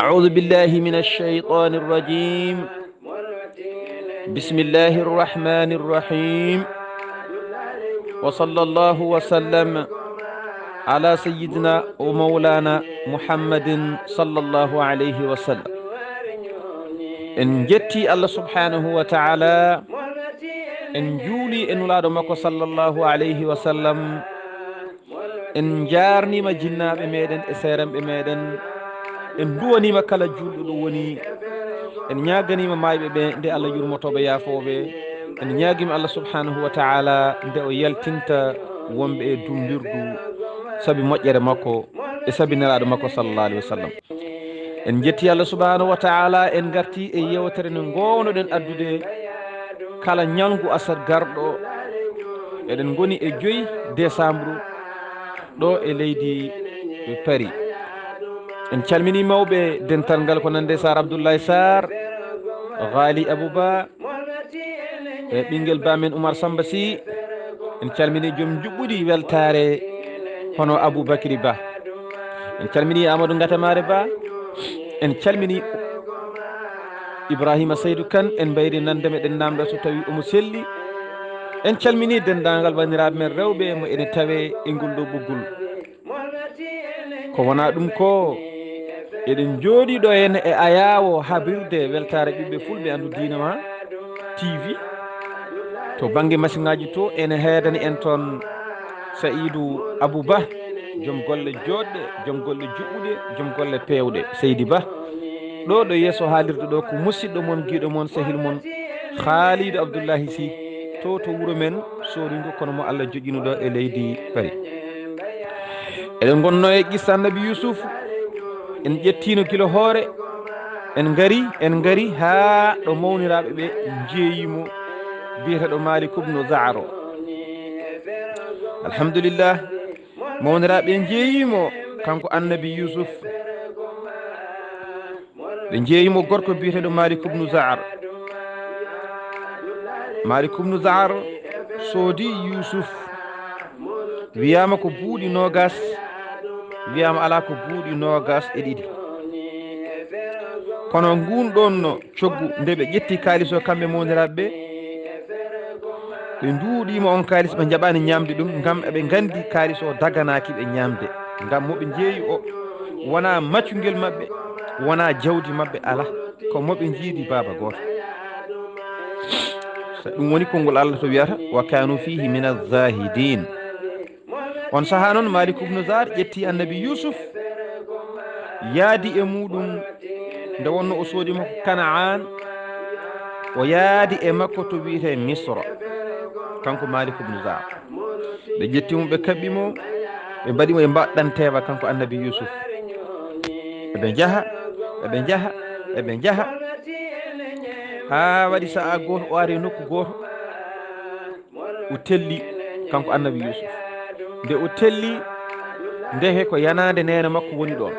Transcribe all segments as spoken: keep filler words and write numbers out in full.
أعوذ بالله من الشيطان الرجيم. بسم الله الرحمن الرحيم. وصلى الله وسلم على سيدنا ومولانا محمد صلى الله عليه وسلم. En njetti Allah subhanahu wa ta'ala, en njuuli e nulaaɗo makko sallallahu alayhi wa sallam, en njaarniima jinnaaɓe meɗen e seeranɓe meɗen, en nduwaniima kala juulɗo ɗo woni, en ñaaganiima maayɓe ɓe nde Allah yurmotooɓe yaafooɓe, en ñaagiima Allah subhanahu wa ta'ala nde o yaltinta wonɓe e dummbirdu sabi moƴƴere makko e sabi nelaaɗo makko sallallahu alayhi wa sallam. En njetti Allah subhanahu wa ta'ala, en ngarti e yewtere nde ngownoɗen addude kala ñalngu asat garɗo. Eɗen ngoni e joyi décembre ɗo e leydi Paris. En calmini mawɓe dental ngal ko nande Sar Abdoulaye Sar, Ghali Abouba, e ɓinngel baamen Oumar Samba Sy. En calmini joom njuɓɓudi weltaare hono Aboubacry Ba. En calmini Amadou Ngatamare Ba. En calmini Ibrahima Seydou Kane, en mbayri nande meɗen namda so tawi omo selli. En calmini denndaangal wanndiraaɓe men rewɓe mo ene tawe e ngol ɗo ɓoggol. Ko wonaa ɗum ko, eɗen njooɗii ɗo heen e ayaawo habrirde weltaare ɓiɓɓe fulɓe Anndu Diine Maa T V. To bannge masiŋaaji to, ene heedani en toon Sa'idu Abou Ba, joom golle jooɗɗe, joom golle juɓɓuɗe, joom golle peewɗe, Seydi Ba. Ɗo, ɗo yeeso haalirde ɗo ko musidɗo mon, giɗo mon, sehil mon, Khalidou Abdoulahi Sy, to, to wuro men Sooringo, kono mo Allah joƴƴino ɗo e leydi Paris. Eɗen ngonno e qissa Annabi Yusuf, en ƴettino gila hoore, en ngari, en ngari haa ɗo mawniraaɓe ɓe njeeyimo, biyeteeɗo Malik ibn Za'ar o. Alhamdulillah, mawniraaɓe njeeyimo kanko Annabi Yusuf. Ɓe njeeyimo gorko biyeteeɗo Malik ibn Za'ar. Malik ibn Za'ar soodi Yusuf. Wiyaama ko buuɗi noogas, wiyaama alaa ko buuɗi noogas e ɗiɗi. Kono ngun ɗon no coggu, nde ɓe ƴetti kaalis o kamɓe mawniraaɓe ɓe, ɓe nduuɗiima on kaalis, ɓe njaɓaani ñaamde ɗum, ngam eɓe nganndi kaalis o daganaaki ɓe ñaamde. Ngam mo ɓe njeeyi o wonaa macungel maɓɓe, wonaa jawdi maɓɓe, alaa, ko mo ɓe njiidi baaba gooto. So ɗum woni konngol Allah to wiyata, "Wa kanu fihi min az-zahidin." On sahaa noon, Malik ibn Za'ar ƴetti Annabi Yusuf, yaadi e muuɗum, nde wonno o soodi mo Kana'an, o yaadi e makko to wiyetee Misra, kanko Malik ibn Za'ar. Ɓe ƴetti mo, ɓe kaɓɓi mo, ɓe mbaɗi mo e mbaɗɗanteewa kanko Annabi Yusuf. Eɓe njaha, eɓe njaha, eɓe njaha, haa waɗi sa'a gooto, o ari e nokku gooto. O telli, kanko Annabi Yusuf. Nde o telli, ndehe ko yanaande neene makko woni ɗoon.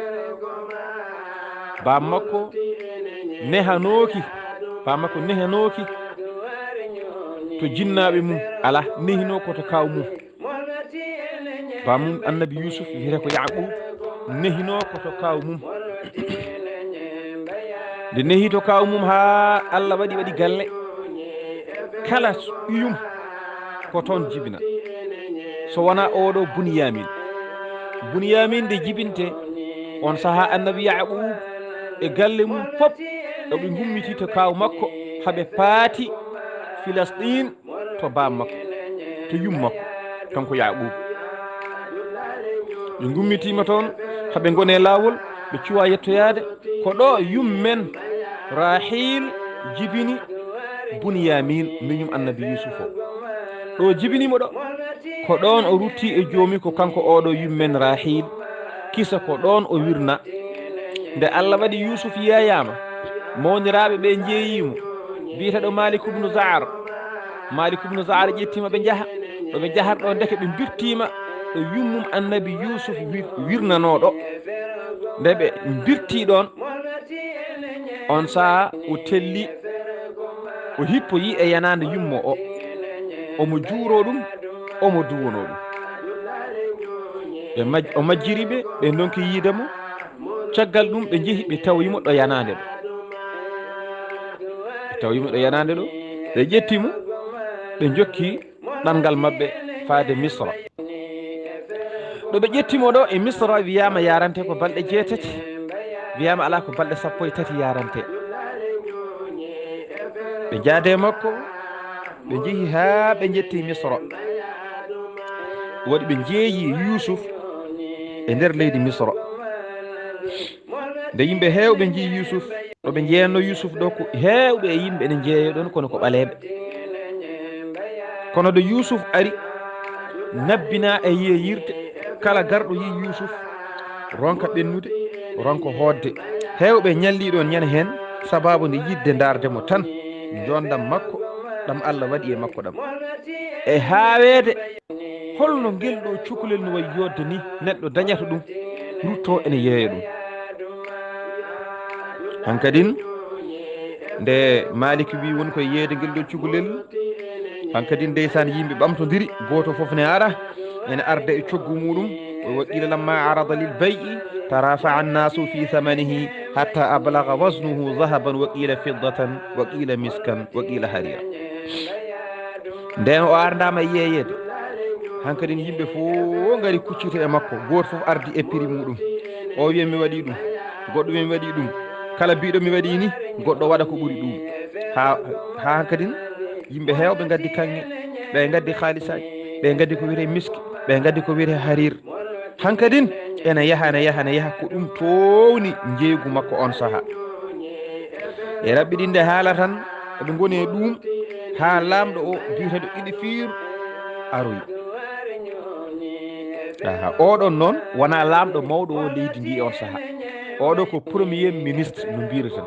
Baam makko nehanooki, baam makko nehanooki to jinnaaɓe mum, alaa, nehinoo ko to kaaw mum. Baam mum Annabi Yusuf wiyetee ko Yaqub, nehinoo ko to kaaw mum. Nde nehi to kaaw mum haa Allah waɗi, waɗi galle, kala ɓiyum ko toon jibina, so wonaa oo ɗo Bunyamin. Bunyamin nde jibinte, on sahaa Annabi Yaqub e galle mum fof, ɗo ɓe ngummiti to kaaw makko, haa ɓe paati Filistin, to baam makko, to yum makko, kanko Yaqub. Ɓe ngummitiima toon, haa ɓe ngoni e laawol, ɓe cuwa yettoyaade. Ko ɗo yummen Rahil jibini Bunyamin, miñum Annabi Yusuf o. Ɗo jibini mo ɗo, ko ɗoon o rutti e joomi, ko kanko oo ɗo yummen Rahil. Kisa ko ɗoon o wirna. Nde Allah waɗi Yusuf yeeyaama, mawniraaɓe ɓe njeeyi mo, biyeteeɗo Malik ibn Za'ar. Malik ibn Za'ar ƴetti mo, ɓe njaha. Ɗo ɓe njahata ɗo, ndeke ɓe mbirtiima ɗo yummum annabi Yuusuf wir-, wirnanoo ɗo. Nde ɓe mbirtii ɗoon, oon sahaa o telli, o hippoyii e yanaande yummo o. Omo juuroo ɗum, omo duwonoo ɗum. Ɓe maj-, o majjiri ɓe, ɓe ndonki yiide mo. Caggal ɗum, ɓe njehi, ɓe tawi mo ɗo yanaande ɗo. Ɓe tawi mo ɗo yanaande ɗo, ɓe ƴetti mo, ɓe njokki ɗanngal maɓɓe faade Misra. Ɗo ɓe ƴetti mo ɗo e Misra, wiyaama yaarante ko balɗe jeetati, wiyaama alaa ko balɗe sappo e tati yaarante. Ɓe njaade e makko, ɓe njehi haa ɓe njetti Misra. Waɗi ɓe njeeyi Yuusuf e nder leydi Misra. Nde yimɓe heewɓe njii Yuusuf, ɗo ɓe njeeyatnoo Yuusuf ɗo, ko heewɓe e yimɓe ene njeeyoo ɗoon, kono ko ɓaleeɓe. Kono nde Yuusuf ari, nabbinaa e yeeyirde, kala garɗo yii Yuusuf, ronka ɓennude, ronka hootde. Heewɓe ñallii ɗoon ñande heen, sabaabu nde yiɗde ndaarde mo tan, njoonndam makko ɗam Allah waɗi e makko ɗam. E haaweede, holno ngel ɗo cukalel no wayi yooɗde ni, neɗɗo dañata ɗum, ruttoo ene yeeya ɗum. Hankadin, nde Malik wi woni koye yeeyde ngel ɗo cukalel, hankadin ndeysaan yimɓe ɓamtodiri, gooto fof ne ara, ene arda e coggu muɗum, wa qila lamma arada lil bay'i, tarafa'a annaasu fi thamanihi, hatta ablaga waznuhu dhahaban, wa qila fiddatan, wa qila miskan, wa qila harira. Ndeen o ardaama e yeeyeede. Hankadin yimɓe fof ngari kuccita e makko. Gooto fof ardi e prix muɗum. O wiya mi waɗi ɗum. Goɗɗo wiya mi waɗi ɗum. Kala biiɗo mi waɗi ni, goɗɗo waɗa ko ɓuri ɗum. Haa, haa hankadin yimɓe heewɓe ngaddi kaŋŋe. Ɓe ngaddi haalisaaji. Ɓe ngaddi ko wiyetee miski. Ɓe ngaddi ko wiyetee hariir. Hankadin ene yaha, ene yaha, ene yaha, ko ɗum toowni njeeygu makko oon sahaa. E raɓɓiɗinde haala tan, eɓe ngoni e ɗum haa laamɗo o biyeteeɗo Iɗifiir aroyi. Aha, oɗon noon wonaa laamɗo mawɗo o leydi ndi e oon sahaa. Oɗo ko premier ministre no mbiyeten.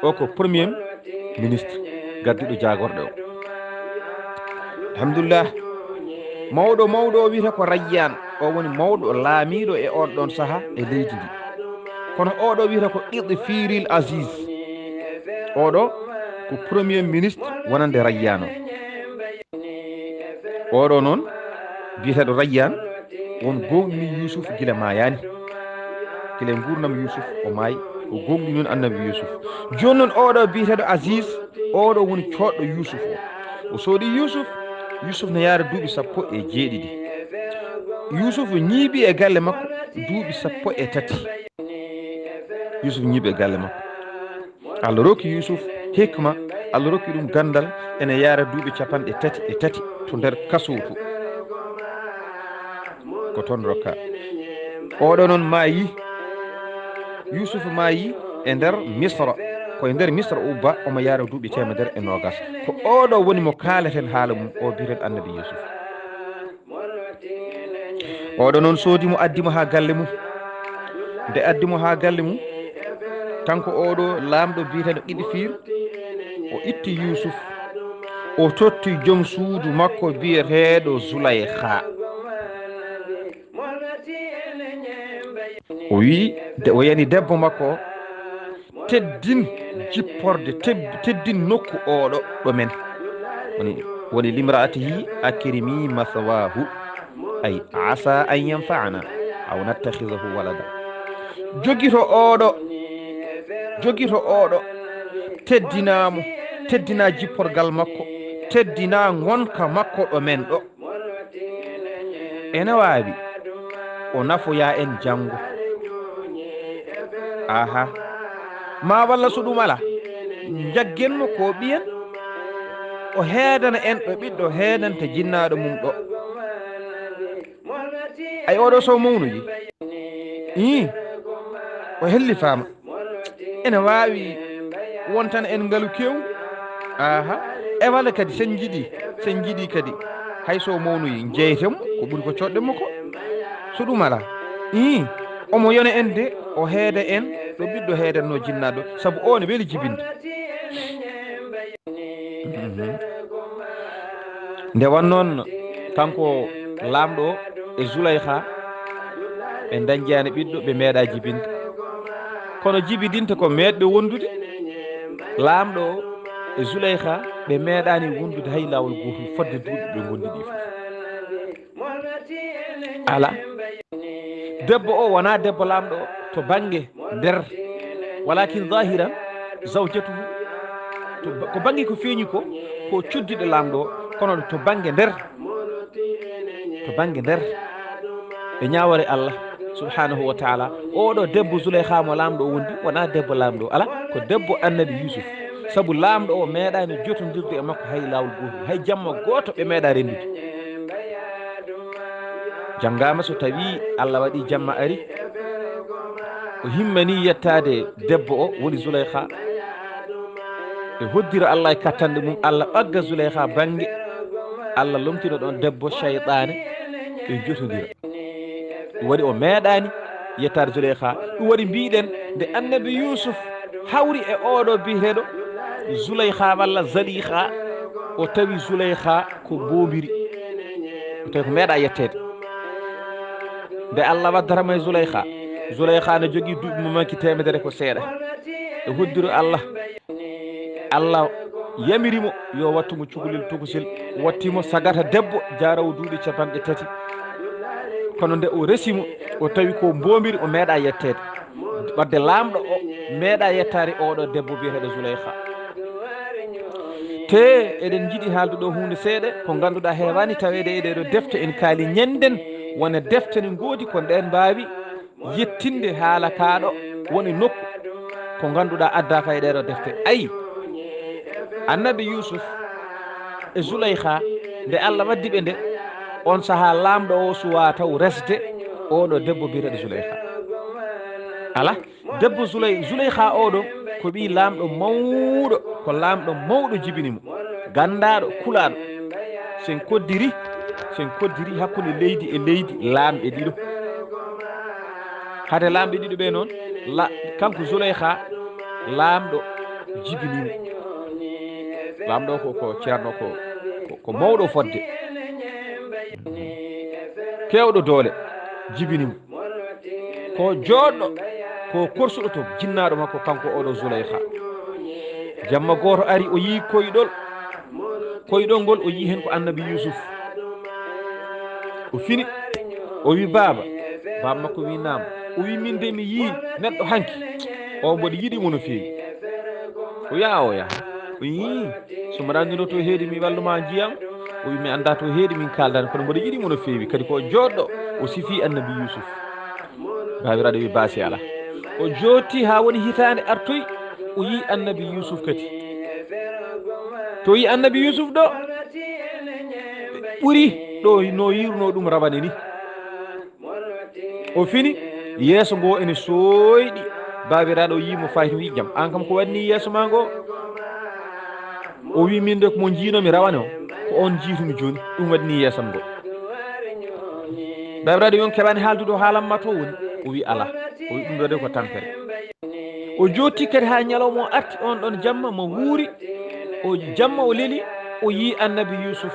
O ko premier ministre gadduɗo jaagorɗe o. Alhamdulillah. Mawɗo, mawɗo o wiyata ko Rayyaan. O woni mawɗo laamiiɗo e oon ɗoon sahaa e leydi ndi. Kono oɗo wiyata ko Iɗifiiril Aziz. Oɗo ko premier ministre wonande Rayyaan o. Oɗo noon biyeteeɗo Rayyaan, won gooŋɗini Yuusuf gila maayaani. Gila e nguurndam Yuusuf o maayi, o gooŋɗini noon annabi Yuusuf. Jooni noon oɗo biyeteeɗo Aziz, oɗo woni coodɗo Yuusuf o. O soodi Yuusuf, Yuusuf ne yaara duuɓi sappo e jeeɗiɗi. Yuusuf ñiiɓi e galle makko duuɓi sappo e tati. Yuusuf ñiiɓi e galle makko. Allah rokki Yuusuf hikma, Allah rokki ɗum ganndal, ene yaara duuɓi capanɗe tati e tati to nder kaso to. Ko toon rokka. Oɗo noon maayi, Yuusuf maayi e nder Misra. Ko e nder Misra o ubba, omo yaara duuɓi teemedere e noogas. Ko oɗo woni mo kaaleten haala mum, o biyeteeɗo annabi Yuusuf. Oɗo noon soodi mo, addi mo haa galle mum. Nde addi mo haa galle mum, kanko oɗo laamɗo biyeteeɗo Iɗifiir, o itti Yuusuf, o totti joom suudu makko biyeteeɗo Zulaykha. O wiyi, de o yani debbo makko o, teddin jipporde, teb-, teddin nokku oɗo ɗo men. Woni, woni limraatihi akrimi maswaahu, ay asa an yanfa'ana aw nattakhidahu walada. Jogito oɗo, jogito oɗo, teddinaa mo, teddinaa jipporgal makko, teddinaa ngonka makko ɗo men ɗo. Ene waawi o nafoya en janngo. Aha. Ma walla so ɗum alaa, njaggen mo ko ɓiyen, o heedana en ɗo ɓiɗɗo heedanta jinnaaɗo mum ɗo. Ay, oɗo so mawnoyi. Ii, o hellifaama. Ene waawi wontana en ngalu kew. Aha. E walla kadi, sen njiɗi, sen njiɗi kadi, hay so mawnoyi, njeyten mo ko ɓuri ko coɗɗen mo ko. So ɗum alaa, ii, omo yona en de, o heeda en ɗo ɓiɗɗo heedanno jinnaaɗo, sabu o ne weli jibinde. Mhm. Nde won noon, Kanko laamɗo o e Zulaykha, ɓe ndañjaani ɓiɗɗo, ɓe meeɗaa jibinde. Kono jibidinte ko meeɗɓe wondude. Laamɗo o e Zulaykha, ɓe meeɗaani wondude hay laawol gootol fodde duuɓi ɓe ngondi ɗi fof. Alaa. Debbo o wonaa debbo laamɗo o to bannge nder, walakin zahiran zawjatuhu. To ba-, ko bannge ko feeñi ko, ko cuddiɗo laamɗo o, kono to bannge nder, to bannge nder, ɓe ñaawore Allah subhanahu wa taala. Oɗo debbo Zulaykha mo laamɗo o wondi, wonaa debbo laamɗo o, alaa, ko debbo annabi Yusuf. Sabu laamɗo o meeɗaani jotondirde e makko hay laawol gootol, hay jamma gooto ɓe meeɗaa renndude. Janngaama so tawii Allah waɗii jamma ari, o himmanii yettaade debbo o, woni Zulaykha. E hoddiro Allah e kattanɗe mum, Allah ɓagga Zulaykha bannge, Allah lomtino ɗoon debbo, seyɗaane, ɓe njotondira. Ɗum waɗi o meeɗaani yettaade Zulaykha. Ɗum waɗi mbiɗen nde annabi Yusuf hawri e oɗo biyeteeɗo Zulaykha walla Zalikha, o tawi Zulaykha ko mboombiri. O tawi ko meeɗaa yetteede. Nde Allah waddata mo e Zulaykha, Zulaykha ne jogii duuɓi mo manki teemedere ko seeɗa. E hoddiro Allah, Allah yamiri mo yo wattu mo cukalel tokosel, watti mo sagata debbo jaarawo duuɓi capanɗe tati. Kono nde o resi mo, o tawi ko mboombiri, o meeɗaa yetteede. Wadde laamɗo o meeɗaa yettaade oɗo debbo biyeteeɗo Zulaykha. Te eɗen njiɗi haaldude ɗo huunde seeɗa, ko ngannduɗaa heewaani taweede e ɗee ɗo defte, en kaali ñennden, wona defte ne ngoodi ko ɗeen mbaawi yettinde haala kaaɗo woni nokku ko ngannduɗaa addaaka e ɗee ɗo defte. Ayi, annabi Yusuf e Zulaykha, nde Allah waddi ɓe nde, on sahaa laamɗo o suwaa taw resde oɗo debbo biyeteeɗo Zulaykha. Alaa, debbo Zulay-, Zulaykha oɗo ko ɓii laamɗo mawɗo, ko laamɗo mawɗo jibini mo, ganndaaɗo, kulaaɗo. Sen koddiri, sen koddiri hakkunde leydi e leydi, laamɓe ɗiɗo. Hade laamɓe ɗiɗo ɓe noon, la-, kanko Zulaykha, laamɗo jibini mo. Laamɗo ko, ko ceerno, ko, ko, ko mawɗo fodde. Keewɗo doole, jibini mo. Ko jooɗɗo, ko korsuɗo to jinnaaɗo makko, kanko oɗo Zulaykha. Jamma gooto ari, o yii koyɗol. Koyɗol ngol, o yii heen ko annabi Yusuf. O fini, o wi, "Baaba." Baaba makko wi, "Naam." O wi, "Min de mi yii neɗɗo hanki. O mboɗo yiɗi mo no feewi." O yaha, o yaha. O yii, "So mbaɗa anndi ɗo to heedi mi wallu ma njiyam." O wi, "Mi anndaa to heedi min kaaldan, kono mboɗo yiɗi mo no feewi." Kadi ko jooɗɗo, o sifii annabi Yusuf. Baabiraaɗo wi, "Baasi alaa." O jooɗti haa woni hitaande artoyi, o yii annabi Yusuf kadi. To yii annabi Yusuf ɗo, ɓuri ɗo no yiirunoo ɗum rawane ni. O fini, yeeso ngo ene sooyɗi. Baabiraaɗo yii mo fayti, wi, "Jam, aan kam ko waɗni yeeso ma ngo?" O wi, "Min de ko mo njiinoomi rawane o, ko on njiitumi jooni, ɗum waɗni yeeso am ngo." Baabiraaɗo wi, "On keɓaani haaldude o haalan ma to woni?" O wi, "Alaa." O wi, "Ɗum ɗo de ko tampere." O jooɗti kadi haa ñalawma o arti, on ɗon jamma mo wuuri, o jamma o leli, o yii annabi Yusuf.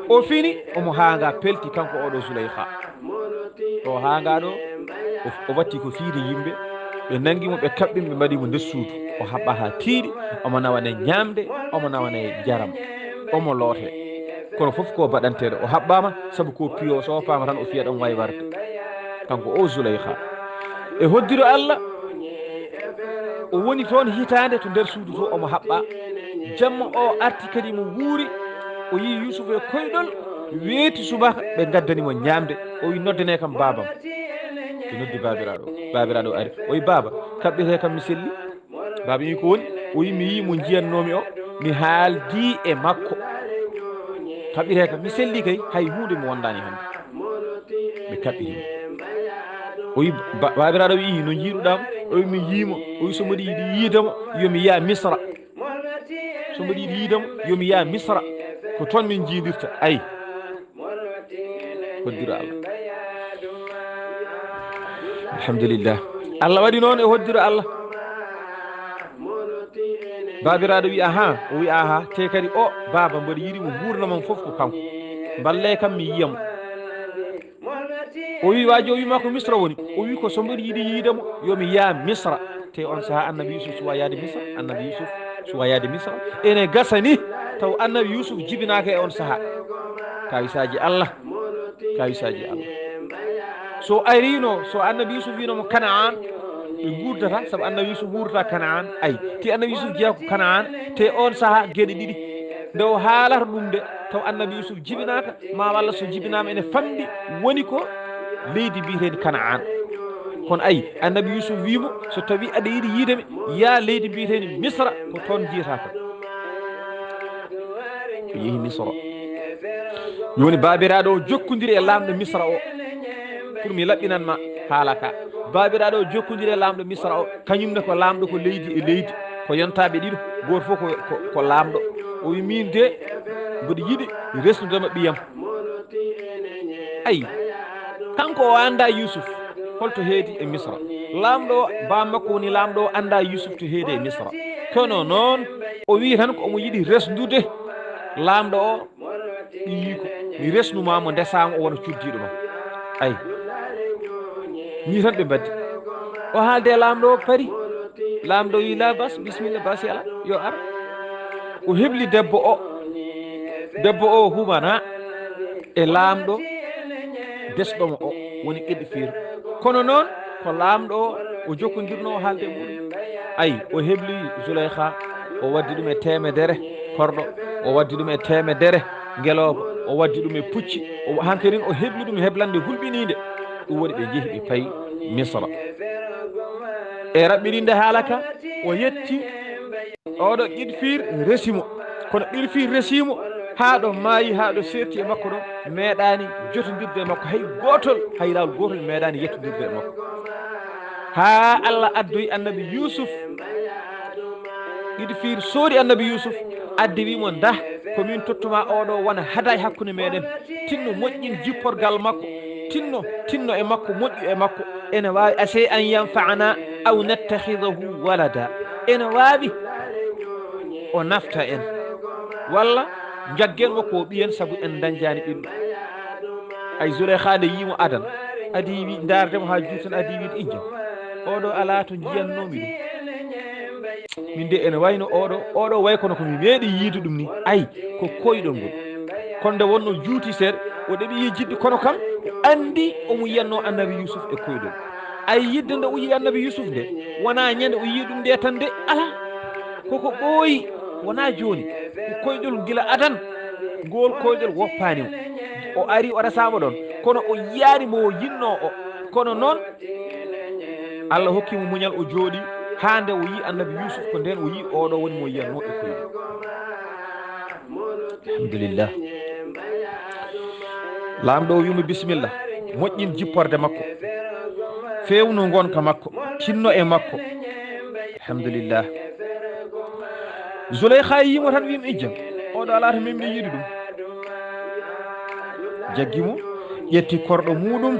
O fini, omo haanga pelti kanko oɗo Zulaykha. O haanga ɗo, o, o watti ko fiide yimɓe, ɓe nangi mo, ɓe kaɓɓi mo, ɓe mbaɗi mo nder suudu. O haɓɓa haa tiiɗi, omo nawane ñaamde, omo nawane njaram, omo loote. Kono fof ko baɗanteeɗo, o haɓɓaama, sabu ko piyo, so oppaama tan o fiya ɗon wayi warde. Kanko o Zulaykha. E hoddiro Allah, o woni toon hitaande to nder suudu to, omo haɓɓa. Jamma o arti kadi mo wuuri, o yii Yusufu e koyɗol, weeti subaka, ɓe ngaddani mo ñaamde. O wi, "Noddanee kam baabam." Ɓe noddi baabiraaɗo. Baabiraaɗo ari. O wi, "Baaba, kaɓɓiree kam mi selli." Baaba wi, "Ko woni?" O wi, "Mi yii mo njiyannoomi o, mi haaldi e makko. Kaɓɓiree kam, mi selli kay, hay huunde mi wondaani hannde." Ɓe kaɓɓiri mo. O wi, ba-, baabiraaɗo wi, "No njiiruɗaa mo?" O wi, "Mi yii mo." O wi, "So mboɗo yiɗi yiide mo, yo mi yaha Misra. So mboɗo yiɗi yiide mo, yo mi yaha Misra. Ko toon min njiidirta." Ayi. Hoddiro Allah. Alhamdulillah. Allah waɗi noon e hoddiro Allah. Baabiraaɗo wi, "Ahaa." O wi, "Ahaa." Te kadi o, baaba, mboɗo yiɗi mo nguurndam am fof ko kanko. Mballe kam mi yiya mo. O wi waaji o wi ma ko Misra woni. O wi ko so mboɗo yiɗi yiide mo yo mi yaa Misra. Te on saha annabi Yusuf suwa yaade Misra. Annabi Yusuf suwa yaade Misra. Ene gasa ni taw annabi Yusuf jibinaaka e on saha. Kawisaaji Allah. Kawisaaji Allah. So arino so annabi Yusuf wino mo Kanaan ɓe guurdata sabu annabi Yusuf wuurata Kanaan. Ay ti annabi Yusuf jeeya ko Kanaan. Te on saha geɗe ɗiɗi nde o haalata ɗum de taw annabi Yusuf jibinaaka ma walla so jibinaama ene famɗi woni ko leydi mbiyeteedi Kanaan. Kono ayi annabi Yusuf wimo so tawi aɗa yiɗi yiide mi yaa leydi mbiyeteedi Misra ko toon jiyata ko. O yehi Misra. Joni baabiraaɗo o jokkondiri e laamɗo Misra o pour mi laɓɓinan ma haala ka. Baabiraaɗo o jokkondiri e laamɗo Misra o kañum ne ko laamɗo ko leydi e leydi ko yontaaɓe ɗiɗo gooto fof ko, ko, ko laamɗo. O wi min de mboɗo yiɗi resnude ma ɓiyam. Ayi kanko o annda Yusuf holto heedi e Misra. Laamɗo o bammakko woni laamɗo o annda Yusuf to heedi e Misra. Kono noon o wi tan ko omo yiɗi resndude laamɗo o ɓiyiiko mi resnuma mo ndesama o wona cuddiɗo ma. Ayi ni tan ɓe mbaddi o haalde e laamɗo o pari. Laamɗo wi la bas bisimilla basi ala yo ar. O hebli debbo o debbo o humana e laamɗo desɗomo o woni qidfir. Kono noon ko laamɗo o o jokkondirno o haalde e muɗum. Ayi o hebli Zuleyha o waddi ɗum e temedere korɗo o waddi ɗum e temedere ngelooba o waddi ɗum e pucci. Hankarin o hebli ɗum heblande hulɓiniinde. Ɗum woni ɓe njehi ɓe payi Misra e raɓɓirinde haala ka o yetti oɗo qidfir resimo. Kono qidfir resimo haa ɗo maayi haa ɗo serti e makko ɗo meeɗaani jotondirde e makko hay gootol hay laawol gootol meeɗaani yettondirde e makko. Haa Allah addoyi annabi Yusuf qidfir soodi annabi Yusuf addi wimo ndah ko min tottuma oɗo wona haday hakkunde meɗen. Tinno moƴƴin jipporgal makko tinno tinno e makko moƴƴu e makko. Ene waawi ase an yanfa'ana aw nattakhidahu walada. Ene waawi o nafta en walla njaggen mo ko ɓiyen sabu en dañjani ɓiɗɗo. Ay Zuleyha nde yimo adan adi wi ndardemo ha juutan adi wiide injam oɗo ala to jiyannomi ɗum. Min de ene wayno oɗo oɗo way kono ko mi meeɗi yiide ɗum ni. Ay ko koyɗol ngol. Kono nde wonno juuti seeɗa o ɗeɓi yejjitde kono kam o andi omo yiyanno annabi Yusuf e koyɗol. Ay yidde nde o yi annabi Yusuf nde wona ñande o yi ɗum nde tan de ala. Koko ɓooyi wona jooni ko koyɗol gila adan. Ngol koyɗol woppaani mo o ari o resaama ɗon kono o yiyaani mo o yinno o. Kono noon Allah hokki mo muñal o jooɗi haa nde o yi annabi Yusuf ko nden o yi oɗo woni mo yiyanno e koyɗol. Alhamdulillah. Laamɗo o wimo bisimilla moƴƴin jipporde makko fewno ngonka makko tinno e makko. Alhamdulillah. Zuleyha yimo tan wimo ijjam oɗo ala to memni yiɗi ɗum. Jaggi mo ƴetti korɗo muɗum.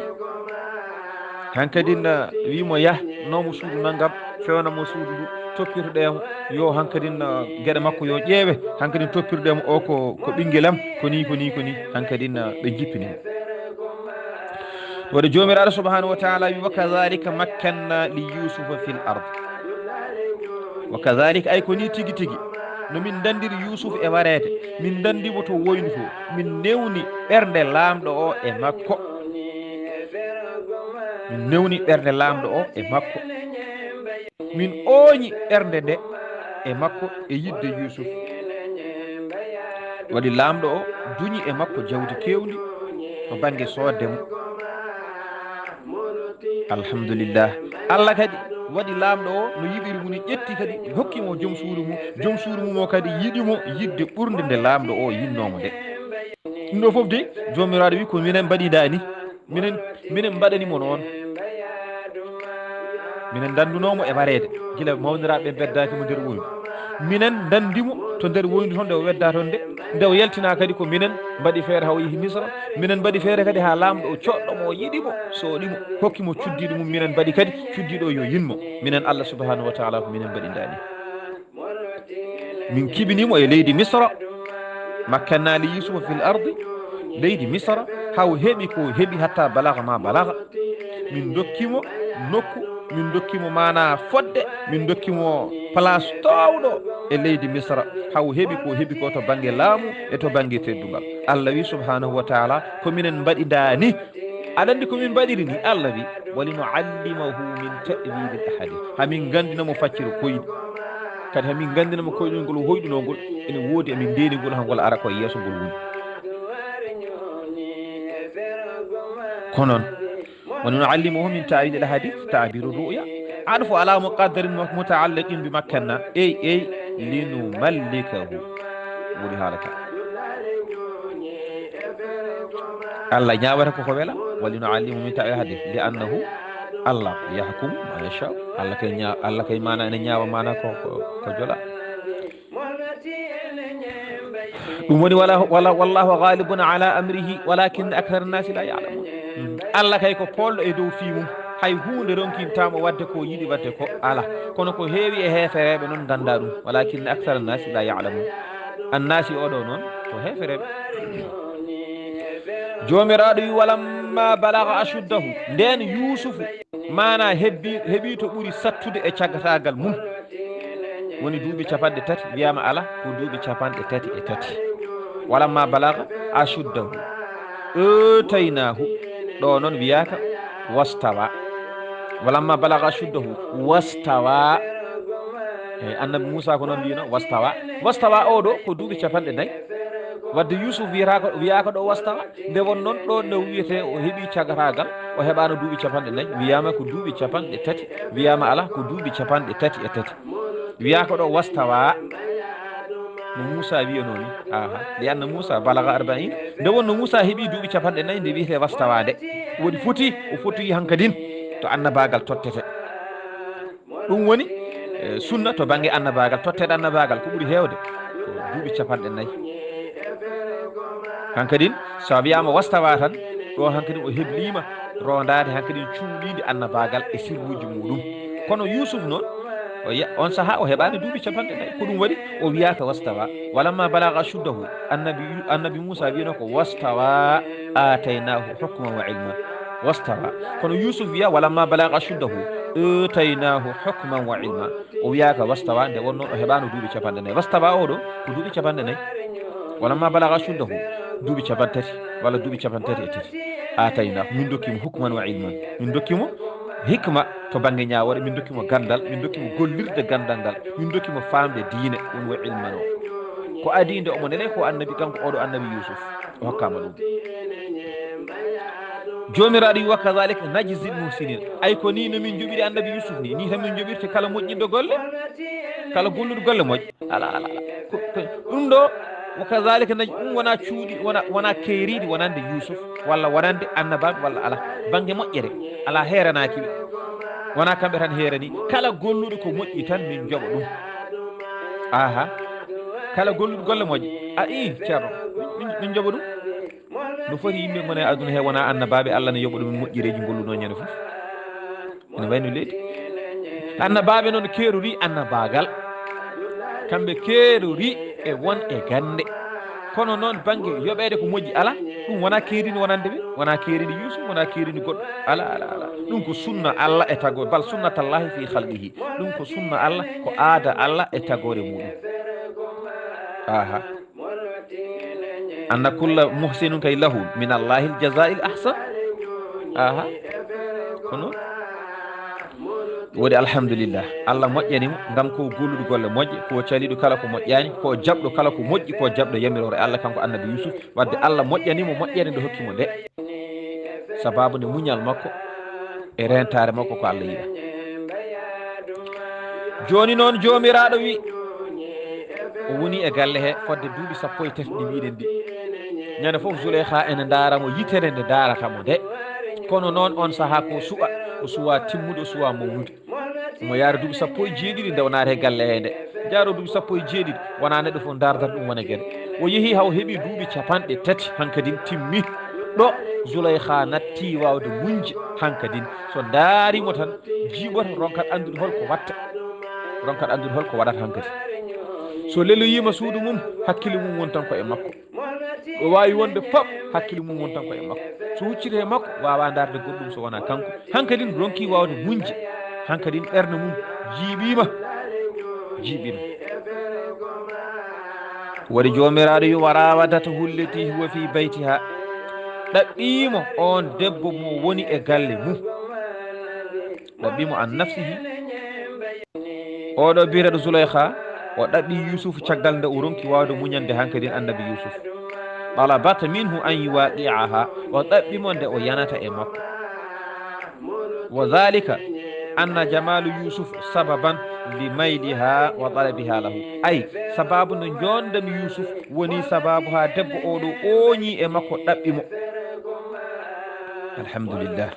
Hankadin wimo yah nomo suudu nanngam fewnamo suudu ndu toppitoɗemo yo hankadin geɗe makko yo ƴeewe. Hankadin toppitoɗemo o ko ko ɓinguelam ko ni ko ni ko ni. Hankadin ɓe jippini mo. Waɗa jomiraɗo subhanahu wa taala wi wa kadhalika makkanna li yusufa fil ard. Wa kadhalika ay ko ni tigi tigi no min dandiri yusuf e wareede min dandi mo to woyni to min newni ɓernde laamɗo o e makko. Min newni ɓernde laamɗo o e makko. Min ooñi ɓernde nde e makko e yidde yusuf. Waɗi laamɗo o duñi e makko jawdi kewndi to bannge soodde mo. Alhamdulillah. Allah kadi waɗi laamɗo o no yiɗiri mo ni ƴetti kadi hokki mo joom suudu mum. Joom suudu mum o kadi yiɗi mo yidde ɓurnde nde laamɗo o yinnoomo nde. Ɗum ɗo fof de joomiraaɗo wi ko minen mbaɗida ni. Minen minen mbaɗani mo noon. Minen ndanndunoo mo e wareede gila mawniraaɓe ɓe mbeddaaki mo nder woydu. Minen ndanndi mo to nder woydu toon nde o weddaa toon nde. Nde o yaltinaa kadi ko minen mbaɗi feere haa o yehi misra. Minen mbaɗi feere kadi haa laamɗo o coɗɗo mo o yiɗi mo sooɗi mo hokki mo cuddiiɗo mum minen mbaɗi kadi cuddiiɗo o yo yin mo. Minen allah subahanahu wa taala ko minen mbaɗi ndaani. Min kibinimo e leydi misra. Makkanna li yusufa fil ardi. leydi Misra, haw heɓi ko heɓi, hatta balaga ma balaga. Min dokkimo nokku, min dokkimo mana fodde, min dokkimo place towɗo e leydi Misra, haw heɓi ko heɓi ko to bangge laamu e to bangge teddungal. Allah wi subhanahu wa taala, ko minen mbaɗi nda ni. Aɗa andi ko min mbaɗiri ni? Allah wi, "Walinuallimahu min ta'wilil ahadith." Hamin gandina mo facciro koyɗi. Kadi hamin gandina mo koyɗol ngol hoyɗunoo ngol, ene woodi, amin ndeeni ngol, hangol ara ko yeeso ngol woni. Ko noon, "Walinuallimahu min ta'wilil ahadith, ta'birur ru'ya." Adfu ala muqaddarin mu-, muta'alliqin bi makkanna. Ey, ey, "linumallikahu." Woni haala ka. Allah ñaawata ko ko wela, "Walinuallimahu min ta'wilil ahadith," li annahu Allah yahkumu ma yasha. Allah kay ña-, Allah kay mana ene ñaawa mana ko, ko, ko jola. Ɗum woni wala, wala, "Wallahu ghalibun ala amrihi, walakinna akthara nnasi la ya'lamun." Mm. Allah kay ko polɗo e dow fii mum. Hay huunde ronkintaamo wadde ko yiɗi wadde ko ala. Kono ko heewi e heefereeɓe noon ngannda ɗum. "Walakinna akthara nnasi la ya'lamun." Annasi oɗo noon ko heefereeɓe. Joomiraaɗo wi, "Walamma balaga ashuddahu." Ndeen Yuusufu mana hebbi, heɓi to ɓuri sattude e caggataagal mum. Woni duuɓi capanɗe tati, wiyama ala, ko duuɓi capanɗe tati e tati. "Walamma balaga ashuddahu, ataynahu." Ɗo noon wiyaka wastawa. "Walamma balaga ashuddahu wastawa." Eyi, annabi Muusa ko noon wiyno, wastawa. Wastawa o ɗo ko duuɓi capanɗe nayi. Wadde Yuusuf wiyata ko, wiyaka ɗo wastawa. Nde won noon ɗo nde wiyete o heɓi caggataagal, o heɓano duuɓi capanɗe nayi, wiyama ko duuɓi capanɗe tati, wiyama ala, ko duuɓi capanɗe tati e tati. Wiyaka ɗo wastawa, no Muusa wiyano ni. Aha, li anna Muusa balaga arbain. Nde wonno Muusa heɓi duuɓi capanɗe nayi, nde wiyete wastawa nde. Woni foti, o foti hankadin to annabagal tottete. Ɗum woni, eh, sunna to bannge annabaagal, totteede annabaagal ko ɓuri heewde ko duuɓi capanɗe nayi. Hankadin, so a wiyaama wastawa tan, ɗo hankadin o hebliima rondaade hankadin cuuɗiinde annabaagal e sirruuji muuɗum. Kono Yuusuf noon, o ya-, on sahaa o heɓaani duuɓi capanɗe nayi. Ko ɗum waɗi o wiyaaka wastawa. "Walamma balaga ashuddahu", annabi Yu-, annabi Muusa wiyno ko wastawa, "aataynaahu hukman wa ilman." Wastawa. Kono Yuusuf wiya, "Walamma balaga ashuddahu, aataynaahu hukman wa ilma." O wiyaaka wastawa, nde wonnoo o heɓaano duuɓi capanɗe nayi. Wastawa o ɗo, ko duuɓi capanɗe nayi. "Walamma balaga ashuddahu", duuɓi capanɗe tati, walla duuɓi capanɗe tati e tati. "Aataynaahu", min ndokki mo hukman wa ilman. Min ndokki mo hikma to bannge ñaawoore, min ndokki mo ganndal, min ndokki mo gollirde ganndal ngal, min ndokki mo faamde diine, ɗum wa ilman o. Ko adii nde omo nene ko annabi, kanko oɗo annabi Yuusuf, o hokkaama ɗum. Joomiraaɗo wi, "Wa kadhalika najzil muhsinin." Ay ko ni no min njoɓiri annabi Yuusuf ni, ni tan min njoɓirte kala moƴƴinɗo golle, kala golluɗo golle moƴƴe. Ala, ala, ala. Ko, ko, ɗum ɗo, "wa kadhalika naj-", ɗum wona cuuɗi, wona, wona keeriiɗi wonande Yuusuf, walla wonande annabaaɓe, walla ala. Bannge moƴƴere, ala heeranaaki ɓe. Wona kamɓe tan heerani. Kala golluɗo ko moƴƴi tan min njoɓa ɗum. Aha. Kala golluɗo golle moƴƴe. A ii, ceerno, min, min, min njoɓa ɗum. No foti yimɓe ngona e aduna he wona annabaaɓe, Allah ne yoɓa ɗum moƴƴereeji golluno ñande fof. Ene wayno leydi. Annabaaɓe noon keerori annabaagal. Kamɓe keerori e won e gannde. Kono noon bannge yoɓeede ko moƴƴi ala, ɗum wona keeridi wonande ɓe, wona keeridi Yuusuf, wona keeridi goɗɗo. Ala, ala, ala. Ɗum ko sunna Allah e tago, bal sunnatallahi fi khalqihi. Ɗum ko sunna Allah, ko aada Allah e tagoore muɗum. Aha. Anna kulla muhsinun kay lahu min Allahil jazaa'il ahsan. Aha. Kono woni alhamdulillah. Allah moƴƴani mo ngam ko golluɗo golle moƴƴe, ko caliɗo kala ko moƴƴani, ko jaɓɗo kala ko moƴƴi, ko jaɓɗo yamiroore Allah kanko annabi Yuusuf. Wadde Allah moƴƴani mo moƴƴere nde hokki mo nde. Sababu nde muñal makko e rentaare makko ko Allah yiɗa. Jooni noon Joomiraaɗo wi, o woni e galle he fodde duuɓi sappo e tati ɗi mbiɗen ɗi. Ñande fof Zuleyha ene ndaara mo yitere nde ndaarata mo nde. Kono noon on sahaa ko suɓa, o suwa timmude, o suwa mawnude. Omo yaara duuɓi sappo e jeeɗiɗi nde o naata e galle he nde. Jaaro duuɓi sappo e jeeɗiɗi, wona neɗɗo fof ndaardata ɗum wona gere. O yehi haa o heɓi duuɓi capanɗe tati hankadin timmi. Ɗo Zuleyha natti waawde muñde hankadin. So ndaari mo tan, jiiɓoto, ronkat anndude hol ko watta. Ronkat anndude hol ko waɗata hankadi. So leloyiima suudu mum, hakkille mum woni tan ko e makko. O waawi wonde fof, hakkille mum won tan ko e makko. So hucciti e makko, waawaa ndaarde goɗɗum so wonaa kanko. Hankadin ronki waawde muñde. Hankadin ɓernde mum jiiɓiima. Jiiɓiima. Waɗi Joomiraaɗo yo warawadata hulleti huwa fi baytiha. Ɗaɓɓiimo on debbo mo woni e galle mum. Ɗaɓɓiimo an nafsihi. Oɗo biyeteeɗo Zulaykha, o ɗaɓɓi Yuusuf caggal nde o ronki waawde muñande hankadin annabi Yuusuf. Talabata minhu an yuwaqi'aha, o ɗaɓɓi mo nde o yanata e makko. Wa dhalika anna jamalu Yuusuf sababan li mayliha wa talabiha lahu. Ay, sababu no joondam Yuusuf woni sababu haa debbo oɗo ooñi e makko ɗaɓɓi mo. Alhamdulillah.